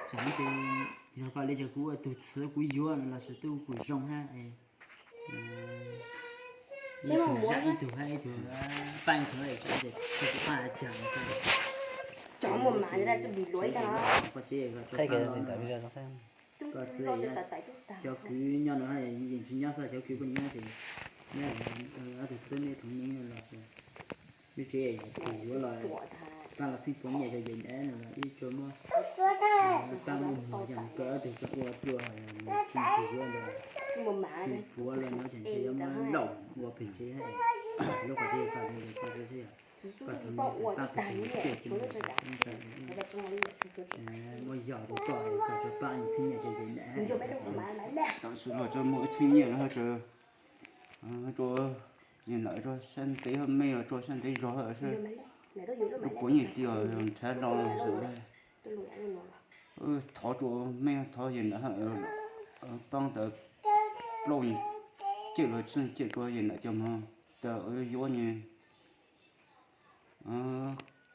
Tseem yog koj li ces kuv ua tus txwv kuv yuav no los sis tub kuv zoo hab. Ib tug hab ib tug, paj ib tug ces kuv paj caag. Koj txiv, cov kwv nyob no yeej tsis nyob xwb, cov kwv poj niam ces nyob ob tug txwb mej thoov neeb los lub tsev tus yuav los pab los txheeb puav nyiaj rau yawm dab no los ib tsuas muab pab muaj muag yog koj ob tug tso ua dua tsis tus yuav los txheeb puav los no ces ntshe yuav muab laum ua pem tsev. Lub qhov tsev koj li koj txiv, koj tsuas muab pab pem tsev, muab yog rau koj, koj tsuas pab txheeb nyiaj rau yawm dab. Tam sim no tsuas muaj ib txheeb nyiaj no tsuas rua yawm dab, rua sab ntev, mej los rua sab ntev zog, lub puav nyiaj tij nrhav lo xwb. Thov rua mej, thov yawm dab paab tas plaub nyuag ceg los tsib nyuag ceg rua yawm dab cov mog, tas yuav nyuag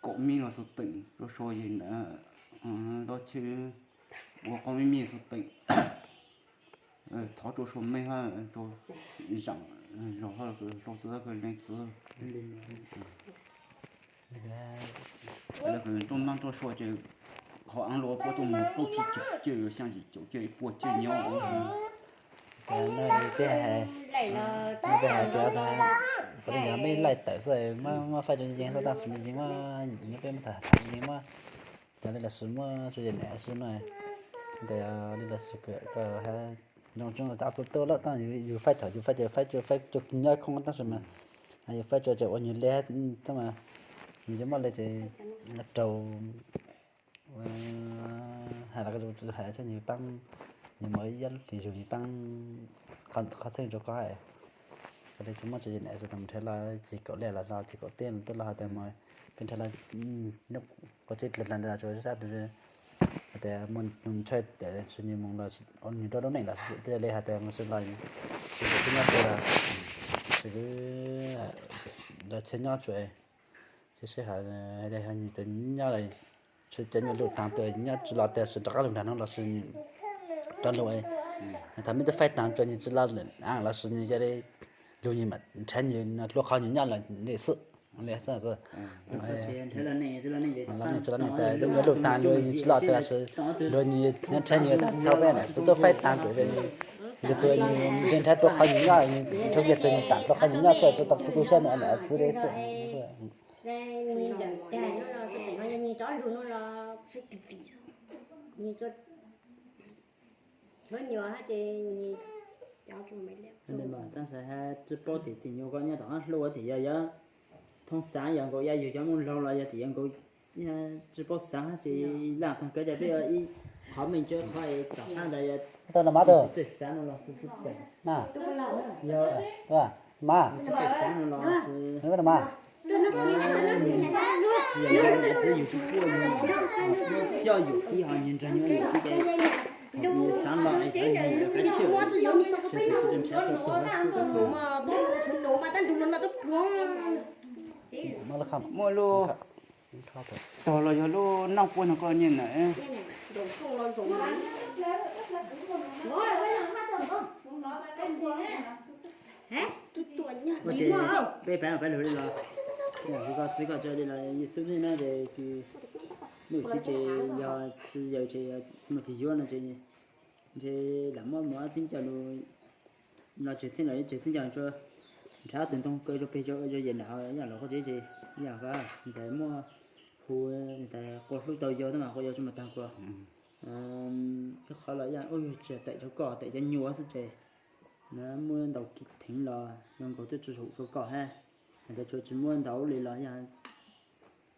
kaum mib los xwb peem rua sau yawm dab, dab tsi ua qoob mib mib xwb peem. Thov rua sau mej hab rua zaam zog hab rua txwv kws leej txwv. Lawv kws tuaj maab tuaj sau ces qhov aav luaj puab tuaj mus plaub tsib caug ceg, xyaa yim caum ceg, ib puas ceg nyob. Peb hais tias qhov twg mej laij tawm xwb, muab faib rua yeej xwb, tab sis yeej muab nyob peb muab tham tham yeej muab cov li los sis muab tso yawm dab xwb no. Ntawd li los sis koj zoo tsooj tas txhua tug lawm, tab yus faib thaum yus faib ces faib rua faib rua nyob khoob tab sis mas yus faib rua ces ua nyuag li tab mas yus yuav muaj li ces raug hais los hais txog nws paab, nws muaj ib yam li yug nws paab qhov txheej rua koj hab. Koj li tsis muaj tso yawm dab xwb, tas mus nrhav los cig kaum li los tsis kaum teb tuaj los has tas mus peb nrhav los qhov tseeb dlawg dlawg ntawd tsuas sab tus has tas muaj nws ntshai tas tsis nws mus los nws rau lub neej los tsis li has tas mus tsis los tsis li tub nyob tsuas los tsis li los tsis nyob tsuas tsis sib hais li has nws tas nyob los tsis cov nyuag lug taag tuaj nyob tsis los tas sis rov qab lug nrag no los sis rov lug. Thaum mej twb faib taag tsuas nws tsis los lawm los sis nws yog li lug nws mam nrhav nws dlua qhov nws nyob lawm li xwb. Los nws tsis los nws tas cov nyuag lug taag luag nws tsis los tas sis luag nws nrhav nws tas thaum peb ntawd kuv twb faib taag tuaj, yog txug nws nrhav dlua qhov nws nyob, nws rhaub kiag txug nws tas dlua qhov nws nyob xwb, tsis tau tu tu siab mus ua nam txiv li xwb. Tab sis tsis paub tias tim nyuag koj nyob tom qab hlub ua tim yog yog thoob xaav yog nkaus yog yug cov mooj laug los yog tim yog nkaus tsis paub xaav ces laaj taag kawg tas peb ib qhov meej tsuab qhov tom qab ntawd yog txawj xaav no los xwb xwb tas. Yog tsis txawj xaav no los xwb. Tsis yog nkaus nam txiv yug tsis puaj yug coj yug ib ho nyiag nrag nyob yug ib ces thaum nws xaav los es cov nyiag yuav kav tsij tsis tau nrhav txog tog xwb. Muaj lub tog los yog lub nooj puab no koj nyiag na. Peb pab pab lug li los, koj txiv koj tso li los xwb ne no ces kws muaj txiv ces yog txiv yawg ces muaj txiv yuav no ces ntshe lam muab muab txheeb coj lug los tseg txheeb los tseg txheeb coj tsuas nrhav tus ntoo kaw rau peg rau yawm nam yog los qhov tseeb ces yog ntawd muaj hu ntawd quas hlub tau yau tab mas quas yau tsis muaj taag kuas ib qhov los yog ua yug tsis tawm rau koj tawm cov nyuas xwb ces na muab ntau kis theev los zoo nkaus twb tsis hum rau koj hab. Ntawd tsuas tsis muab ntau li los yog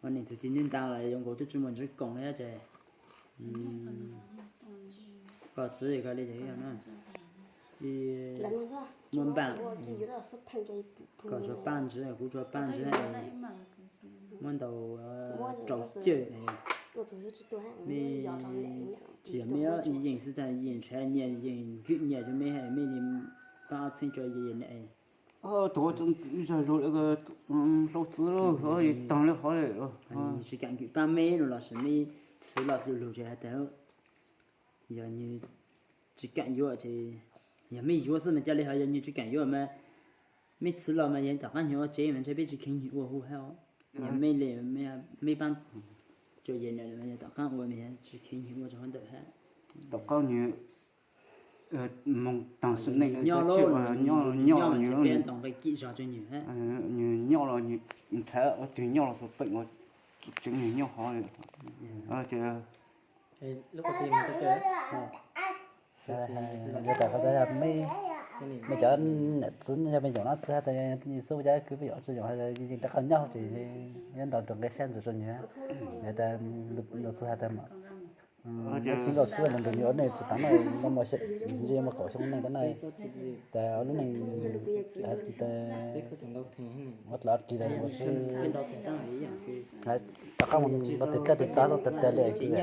ua neeg txug ti neb ntaag los zoo nkaus twb tsis muaj ntsib koom li ces koj txiv koj li ces muab npaaj, koj tsuas paaj ntsib kuv tsuas paaj ntsib, muab ntau rau cawm mej tsis yog mej yeej xwb tas yeej nrhav nyiaj yeej nkwm nyiaj rau mej, mej li paab txheeb rua yawm nam. Tug zag lug hlob txwv taag li qhov tsis kam nkwm paab mej no los sis mej txwv los lug lug ces has tas Yog nws tsis kam yuav ces, yog mej yuav xwb mas ca le, ho yog nws tsis kam yuav mas mej txwv los mas yog tom qab nws ua tsev mas ntshe peb tsis kheev nws ua hu hab os. Yog mej le, mej paab tso yam na, yog tom qab ua mas yog tsis kheev nws ua rau qhov ntawd hab. Tom qab nws moog taag sim neej nyob, nyob los nws, nws nyob los nws nrhav ua twg nyob los xwb peem ua tsev nws nyob hov li. Yog tas qhov tas mej cov nam txwv yog mej yoom no tsis has tas xub cov kwv peb yoom tsis yoom has tas yeej rov qab nyob ces yuav ntaus rau nqe sab ntxwv rau nws. Yog tas luag txwv has tas tsis nkaus xwb, nws nrug nws ua neej txug tav no, muaj xya, ntshe muaj kaum xyoo neej tav no, tas ua lub neej ua dlav ua dlig los ua si, rov qab mus rau tes dlawb tes dlav tas tas li kwv,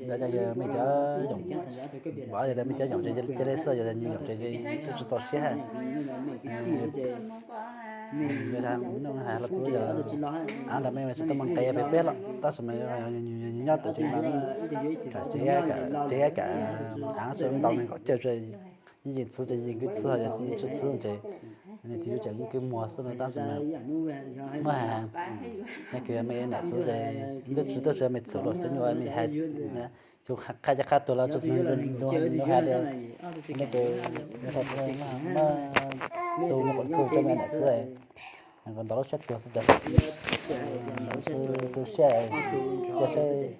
ntawd yog mej cov yoom, yog tas mej cov yoom ces cia li xwb, yog tas nws yoom ces twb tsis txaus siab hab. Yog tas nws has los txwv yog av ntawd mej tsis tau muaj nqe peb peb los tab sis mas nws nyob tawm ces mas kam tsev, kam tsev kam av tsis ntaus nws kom cawm tsuas yeej txwv ces yeej kwv txwv, yog tsis txwv ces nws tsis yuav ces yeej kwv muag xwb no tab sis mas muab has, yog kws mej nam txwv ces lub tsis tuaj tsis mej txwv los cov nyuaj mej has, yus qha ces qha tuag los tsis nug has li. Nej ces muab txug, muab txug rau mej nam txwv kom ntau lub sab tuag xwb tas, tu siab, cia saib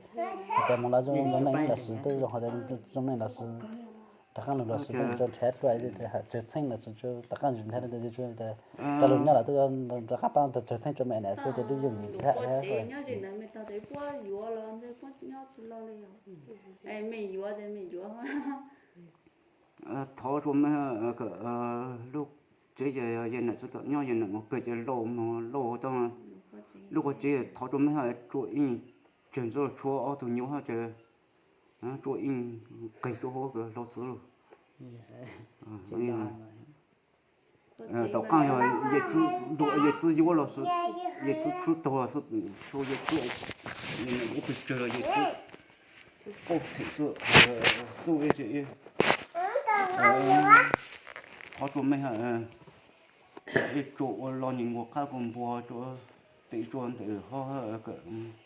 tas moog los zoo zoo meej los sis tub zoo, ho tas zoo meej los sis rov qab lug los sis peb tso nrhav dua, tsawg txheej los sis tom qab nrhav tas rov lug nyob los tub rov qab paab tsawg txheej rau mej nam txwv ces twb yooj yim tsis hab. Thov rua mej, lub tsev yog yawg nam txwv tom nyob, yawg nam mus kawg ces lauj, lauj, lub qhov tsev thov rua mej ha, tsua ib tsawg ntxuav tshuav ob tug nyuj hab ces tsua ib nqeg tsua hauv lauj txwv lauj. Tom qaab yog yawg txwv yuav los, yawg txwv txwv taug los xwb, yawg txwv, yawg nam ub pes tsawg los yawg txwv qaug them xwb, xub thov rua mej ha, tsua ua lo nyuas nkaus qab nkaus npua, tsua tes tsua ntawm ho,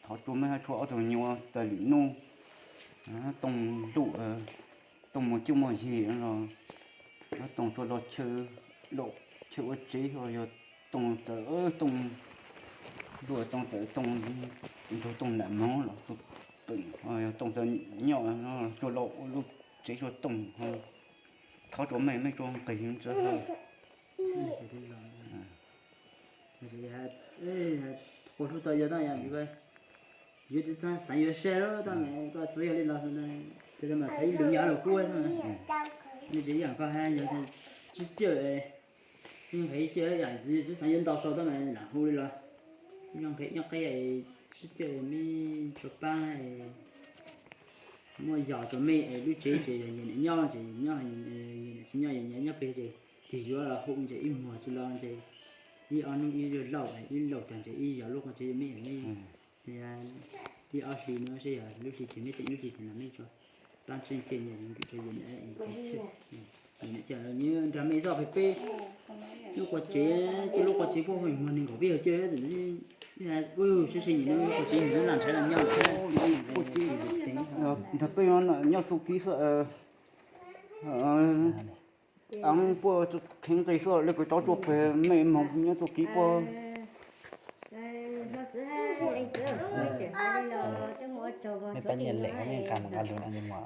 thov tsua mej ha, tshuav ob tug nyuas tas lwm nub tooj luj, tooj muaj cuab muaj yig los, tooj tsua lo chaw, lo chaw ua tsev, yog tooj tawm tooj luaj, tooj tawm tooj nrug tooj nam moog los xwb, yog tooj tawm nyoj tsua lo ua lub tsev tsua tooj, thov tsua mej, mej tsua nqeg ntawd. Quas hlub tau yawg no, yawg tsi txhaj xaav yuav sab lawm tab mas koj txiv yog li los, tes mas thov ib lus nyob los kub, nej tsis ib yaam koj hab, yog tsi cawm, nqhis cawm yaam tsi xaav yuav ntau sau tab mas lam hu li los, nyob nqhis nyob qeb, sib cawm mej tsuas paab, muaj yos rua mej lub tsev ces yog yawg nam nyob ces nyob, yawg nam tsi nyob, yawg nam nyob peg ces tig yuav los hu ces ib muag tsi los ces ib ob nub ib zag lauj, ib lauj tag ces ib yos lub qhov tsev mej, ib ob hlis no seb yog lub hli twg mej teem lub hli twg los mej tsuas paab tseeb ceg nyiam nkwm rua yawg nam, yawg nam nrog mej zoj peg peb lub qhov tsev, lub qhov tsev puab muag neeg nkaum peb caug cawj, sib se nyiam lub qhov tsev nws lam ntshai los nyob, nrog peb nyob txuj kev xwb, puab kheev nqis xwb, le kws rov tsua peg mej moog nyob txuj kev puab. Mej pab nyiam leem mej nqa mus nqa lug no mog.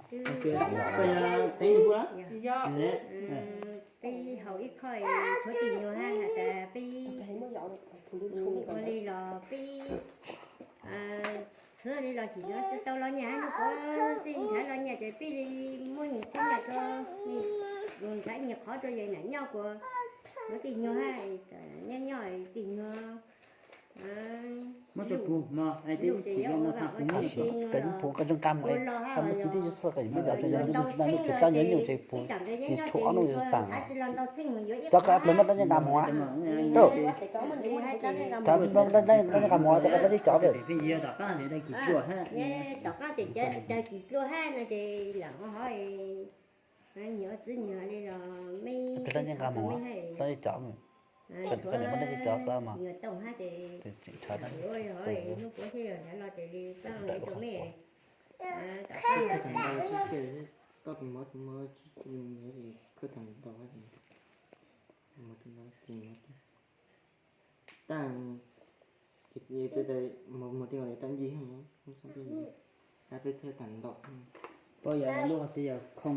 Peb haus ib qho tshuav tig nyuag hab has tas peb ua li los peb txhua li los xyum tsi tau los nyam hab, nub qhuav sib nrhav los nyam ces peb li muaj nyias txhab nyam rua, nrhav nyias qhov rua yawg nam nyob kuas tshuav tig nyuag hab, nyob nyob tig nyuag Muab tso pug mog, es twb tsis yog no tag pug. Tab sis peb pug koj zoo nqa mus, koj muab txiv twb yuav txog, koj muab cov tso, yog nws tsis txaj nyuag nyuj ces pug tsis tshua ob hnub yuav tag. Cov koj ib pliag muab dab nyob nqa mus, cov dab nyob nqa mus, cov koj muab tib cov pheej yog tom qab ces dag kis pluaj ha. Dag kis pluaj ha no ces lam ho ho nyiam txwv nyiam li los mej dab nyob nqa mus, txog ib cov, koj muab dab ib cov xwb mas. Tseem tshav hnub puav seb yog nrad los ces li pab li rau mej. Koj tus mov tus mov, koj tag ntau, mov tus mov, tag, mov tij tag ncig, ab peb thawj tag ntau. Pab yog lub qhov txhia yog khoo,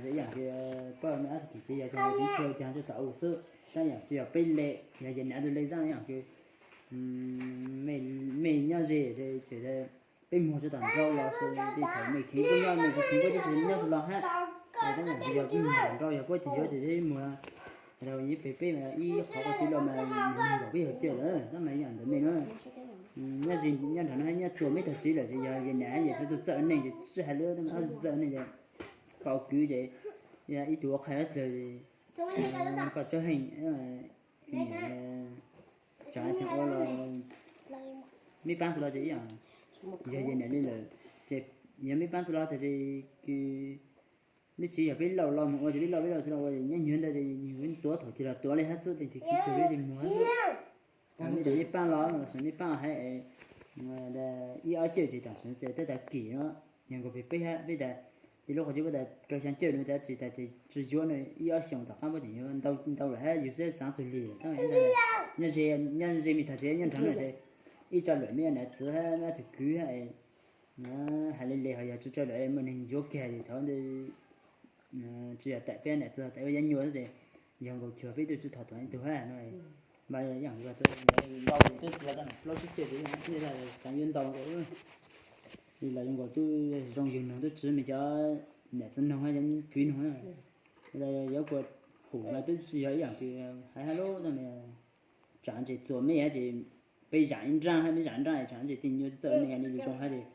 ib yam tias pab me ab tsis yog, ces tsis yog, ces tsis tau ua xwb, tab yam tsis yog peb le, yog yam nam tus le zaj yam ces mej nyob ze ces peb muag tsis tau nrau los xwb, tej thaum mej khiav kuj nyob, mej khiav kuj tsis nyob tsis los hab. Tab yam tsis yog peb muag nrau, yog puab tsis yuav ces peb muag. Rau ib pem peb mas ib qhov qhov tsis los mas nws nws zaum peb yog cawm lawm, tab mas yam ntawd mej na. Nyob ze nyob nrad no nyob txuas mej tag tsev lawm ces yog yam nam yam txwv txawj ua neej ces tsis hais lub tab mas txawj ua neej ces koj kwv ces ib tug ua qhai dawb dawg, koj tsob heej, tsam ua los meb paab tsi los ces ib yam, yog yam nam li lawm ces yog meb paab tsi los tas ces kws lub tsev yog peb laus los mus ua ces peb laus peb laus tsi los ua nyob nyuag ntawd ces yus tuav thaum twg los tuav li hab xwb, leej twg khib txug peb li mus hab xwb. Mej paab los los sis mej paab hab, ib ob cawm ces tam sim no txawm tab tas kim no yog nkaus pem peb hab peb tas, ib lub qhov tsis puab tas kaw xyaa cawm no tas tsis tas ces tsis yuav no ib ob xyoos tom qab puab tseem yuav ntau ntau lawm hab yus xav xaav txug lig lawm tab nyob ze mej tag tsev nyob nrad no ces ib tso lawm mej nam txwv hab mej tug kwv hab hais li le ho yog tsis tso lawm muaj neeg yuav kiag ces thaum ntawd tsis yog tam peb nam txwv ho tam ua yav nyuas xwb ces yog nkaus cuag peb tug tsis thov tuam ib tug hab no. Mas yam ntau ces twb tsis yog tau plaub tsib cawm ces xaav yuav ntau nkaus li los yog nkaus twb zoo yug noog twb tsis me cov nam txwv noog hab cov kwv noog na. Yuav kuas hum mas twb tsis yog ib yam kws hais hab lub no, tsam ces txuas mej hab ces peb zaam ib nraag hab mej zaam nraag tsam ces tej nyuas txawj mej yog li zoo hab ces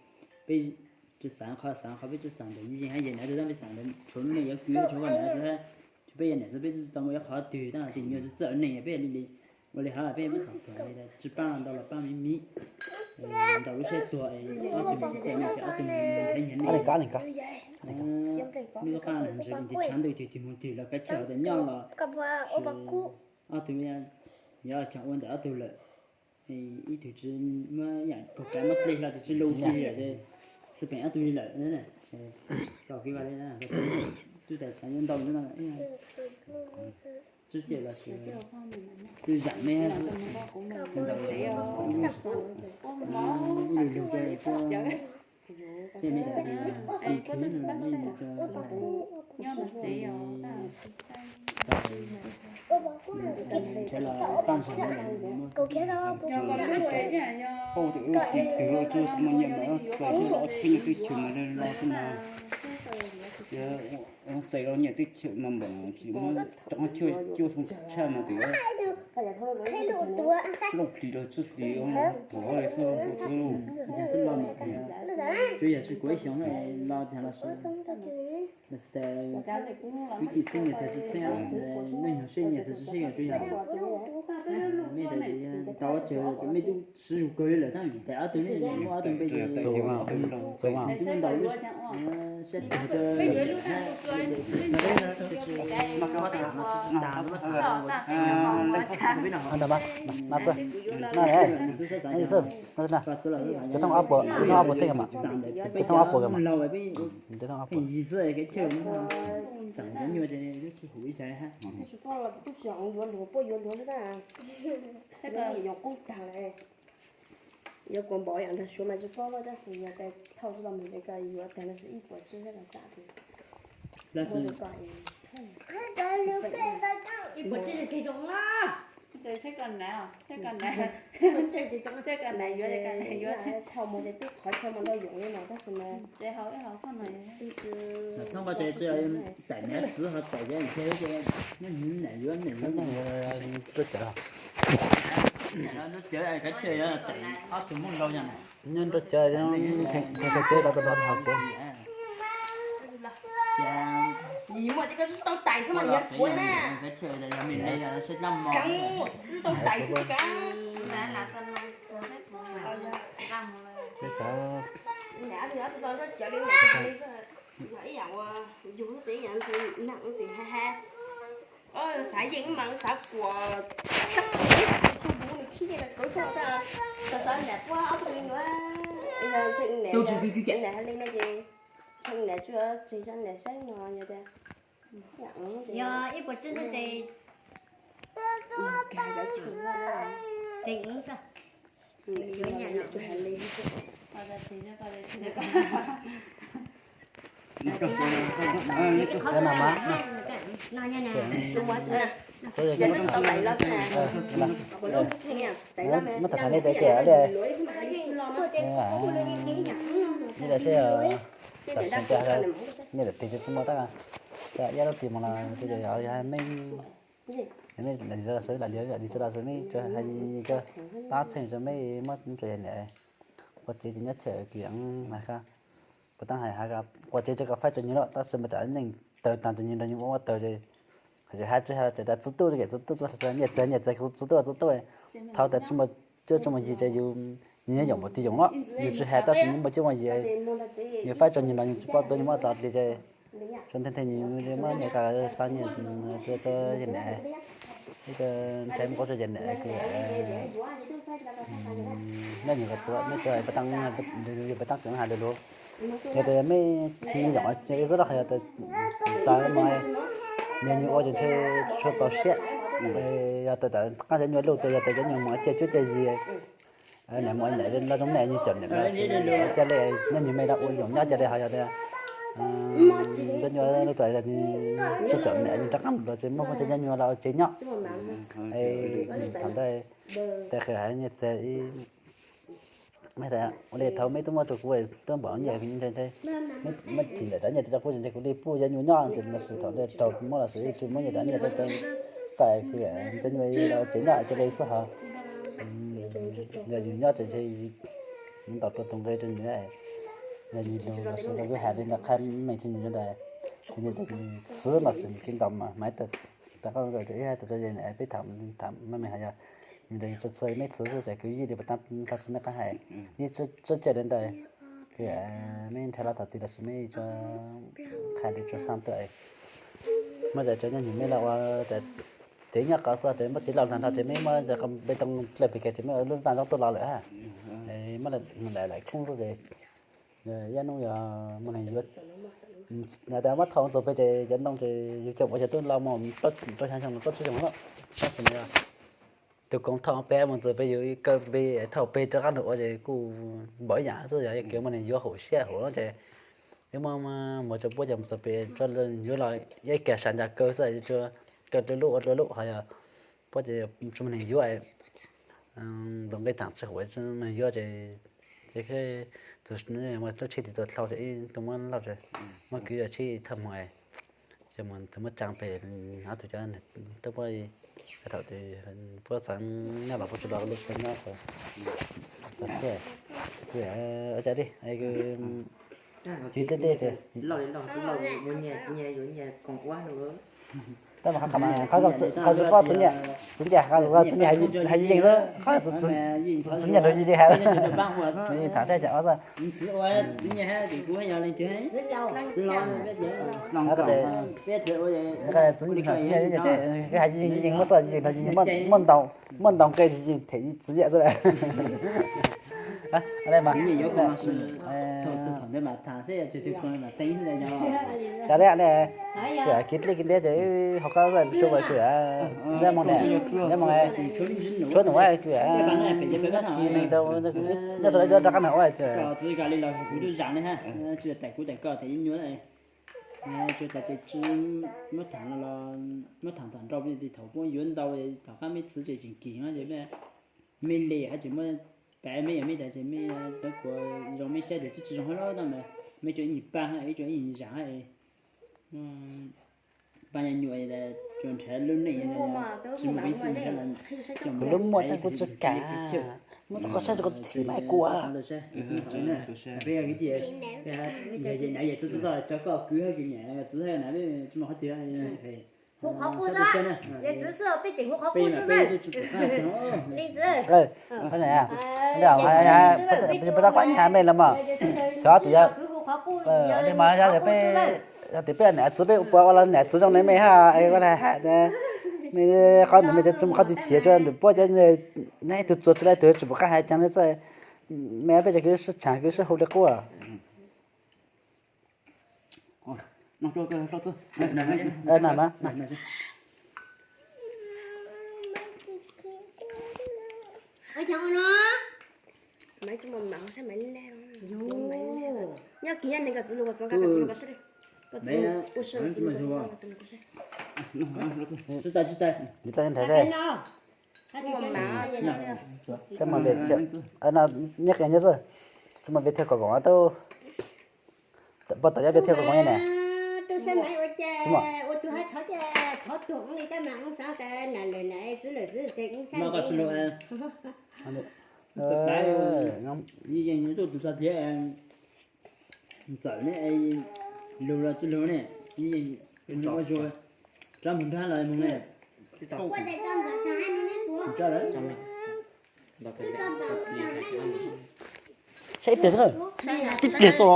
peb tsis xaav qhov xaav qhov peb tsis xaav ntawm yeej hab yam nam txwv tab peb xaav ntawm tshuav mej yuav kwv tshuav koj nam txwv hab, peb yog nam txwv peb tsis tau muaj ib qhov twg tab tej nyuas txawj neej peb li li ua li hab peb muab thaum tuag li tsis paab ntau los paab miv miv ntau lub siab tuag ob tug txawj neej ces ob tug nthe nyiag neej. Mej lub qaab no ntshe tis tshav ntuj twg tis moog twg los kav tsij tas nyob los ob tug yuav caag ua ntawm ob tug lawm. Ib tug tsis muab yam kaug kav muab dle hlo tes tsis lug tig lawm, xwb peem ob tug li lawm. Los kv li, twb tas xaav yuav ntau ntawd no, tsib cawm los sis twb zaam mej ntau ib lug lug, tej mej tas tis khwv no mej lug tso nrhav los paaj zog no, paub tias ub tis twg tsis muaj nyiaj mas txais tau ob txhiab nyiaj teb chaws mas los xwb mas, txais tau nyiaj teb chaws mas npaum tsis muab rov qab cuaj cuaj xyoo tshaj mas tias looj hlis rau txuj hlis thaum li xwb xwb. Tsuas yog tsis kuv ib xyoos los tag los sis, los sis tas kwv tij txheeb nyias txag tsis txheeb, noj nyuag seb nyias txag tsis seb, tsuas yog mej tas tau tsawg ces mej tub siv zug kawg li lawm tab vim tas ob tug ne muaj ob tug npe ces nws twb muaj ntau lub siab tuag rau tas xwb. Cov thoob ob puas, cov thoob ob puas txheeb mas, cov thoob ob puas mas. Cov thoob ob puas. Yuav kuas npaum yam nrog Suav mas tsis paub, tab sis yog tias thauj tsis tau mus ces koj yuav tag no ib puas tsib thiab los tsam tias. Ib puas tsib li ces zoo na. Thiab koj nam, thiab koj nam, thiab koj nam yuav, thiab koj nam yuav. Thauj mus ces twb qhov chaw mas ntau yoov li no tab sis mas ces hauv ib hauv koj nam. Thoob qhov tsev tsis txais nam txwv ho txais cov ntshe nyob hnyuv nam yuav nam yuav. Nyob nrog cawv, tau tau tau tsev. Xav yeej mas xav kuas nws khib ces nws kauv xwb, xav xav niam puab ob tug li no, niam ha li no ces niam tsuas tseg zog niam saib no yog tias yog ib puas tsib xwb ces ces Muab tham tham li pem tiam li. Li lawm xwb, tam sim ntawd nyiaj daim tig tsis muaj tab, iab lub tig mus los tej zaum yog mej, mej lam li los xwb, lam li li tso los xwb, mej tsuas hais koj pab txheej tso mej muab tso yog niam, ua tsev ces nyob chaw kws mas koj puas tab hais ua tsev tso koj faib tso nyiaj lawm tab sis mas tam neej tawg tag tso nyiaj nrog nyiaj ua ua tawg ces hais tsis hais ces tas txub tub, txub tub, nyiaj txiag nyiaj txiag, txub tub txub tub, thaum tas tsis muaj cuab tsis muaj yig ces yus nyob yoom npaum twg yoom los yus tsis hais tab sis nws muaj cuab muaj yig, nws faib tso nyiaj los nws tsis paub tuav nws muab tso li ces tsuas nthe nthe nws muab nyiaj koj xa nyiaj rau yawg niam, ib co nthe muab qhuav rau yawg niam kws nyob nws kom tuav, neb tuav pas tau, yus pas tau kws hais lus lus. Yog tias mej nyob yoom xwb los yog tas mus nyias nyias ua ces ntshe tsis txaus siab. Yog tas tas qab cov nyuag luj ces yog tas cov nyuag mus cia cuab cia yig, niam mus niam los zoo niam nws caum niam, cia li nyob nws me los ua yoom nyob cia li ho yog tias cov nyuag luj tas nws tsis caum niam nws rov qab mus los ces muab cov nyuag los ua tsev nyob. Thaum ntawd tej qhia hais nyiaj txiag ib, mej tas ua li thaum mej twb muab rau kuv twb npaum nyiaj ntshe ntshe mej chim ntawm rov nyiaj rau kuv ces ntshe kuv li pub cov nyuag nyob ces mas xwb thaum ntawd raug muab los xwb tsis muab nyiaj rov nyiaj rau koj kws cov nyuag los tsev nyob cia li xwb ho. Yog yus nyob ces ntshe ntaus rau tus nqi rau nws, yog nws lus los xwb rau kuv hais li ntawd qha mej tsis nws ntawd, nws txwv los xwb nws kev ntaus mas mas rov qab ib hais tas rau yawg niam peb tham tham mej hais yog nws ntawd yus txhua txhua mej txwv xwb ces kwv yees li pas tau tsis mej qab hais, yeej tsuab cia li ntawd. Kws mej nrhiav los thaum twg los sis mej tsuas qha li tsuas xav tuaj, muab cov cov nyuag nyuag mej los ua tsev nyob qhov xwb ces muab tsev loj ntag nrho ces mej muab cov qhov npe too dlej pem kiag ces mej ua lub vaj zoo tuaj los lawm. Muab lam lam khoob xwb ces yaj nub yog muaj neeg yuav, tas muab thauj txog pem ces cov ntoo ces yus coj mus cov tub los mus rau xya xyoo los rau tsib xyoo lawm. Tab sis tus koom thauj pem mus txog pem yus kaw pem thauj pem rov qab nrog ua ces kuj npaum ib yam xwb, yog kev muaj neeg yuav haum siab haum no ces yuav muab muag tso puab ces mus txog pem tso yuav los ib kiag sas ncas kaw xwb, kaw dua lub ua dua lub ho yog puab ces tsis muaj neeg yuav, ntaus nqi tham tsis haum tsis muaj neeg yuav ces ces tus tsheb tis tus dlhau ces ib tug muab lauj, muab kwv yog tsheb thaj muag ces mus txog muab tsaa pem, ob tug cov tub puab thaum twg puab xav nyob los puab tsis los lub tsheb nyob, txog thiab, ua cas li txiv deb deb tias tab mas qhov mas qhov tsis paub tus niam, tus niam qhov tus niam hais yeej xwb, qhov tus niam nrog yig li hais, tham saib cas ob xwb. Txiv niam hais yeej yeej muab txoj yeej nrog yeej muaj ntaus nqe yeej them txiv niam xwb. Cas li ne, kev dlej kev ntiab ces hauv qab su kws, neb moo ne, neb moo, tshuav num kws, kis neeg tau nyob tau cov rov qab nrog ua kws. Muab tham tom nrau thaum puab yuav ntau, tom qab mej txwv ces tseem kis no ces mej li hab ces muab pab mej yog mej tas ces mej cov kuas zoo mej saib ces twb tsis zoo hab los tab mas mej tsuas ib nyuag pab hab ib tsuas ib nyuag zam hab. Pab nyuam nyuam tsuas nrhav lub neej, tsis muaj peev xwm nrhav los coj mus. Kuv lub muaj tag kuv tsis kam. Muab tau koj saib tso koj tsis thim mas kuv. Peb yog kwv tij, yog yawm txwv txoj tso koj kwv hab kwv niam txwv hab na, tsis muaj qhov twg. Hu qhov qub xwb, yawm txwv xwb peb tseem hu qhov qub xwb na. Li ntxwv, peb tau qab nyav mej los mas, xyov tias, li mas yog tias peb, yog tias peb niam txwv peb puas ua los niam txwv zoo ne mej hab ua li hais tias mej qhov ntawd mej cov tsis muaj qhov twg chim tsuas ntawm puab cov, neb ib tug txuas tsis tau ib tug tsis pom qab hais caag li xwb. Mej peb cov kwv sib tshaam kwv sib hu li qub. Nyob qia nyob xwb, tsis muaj video kom tau. Puab tau nyob video kom tau ne. Ntxawm ne, lug los tsis lug ne, ua zoo, rov mus nrag los mus ne. Saib ib pliag xwb, tib pliag xwb.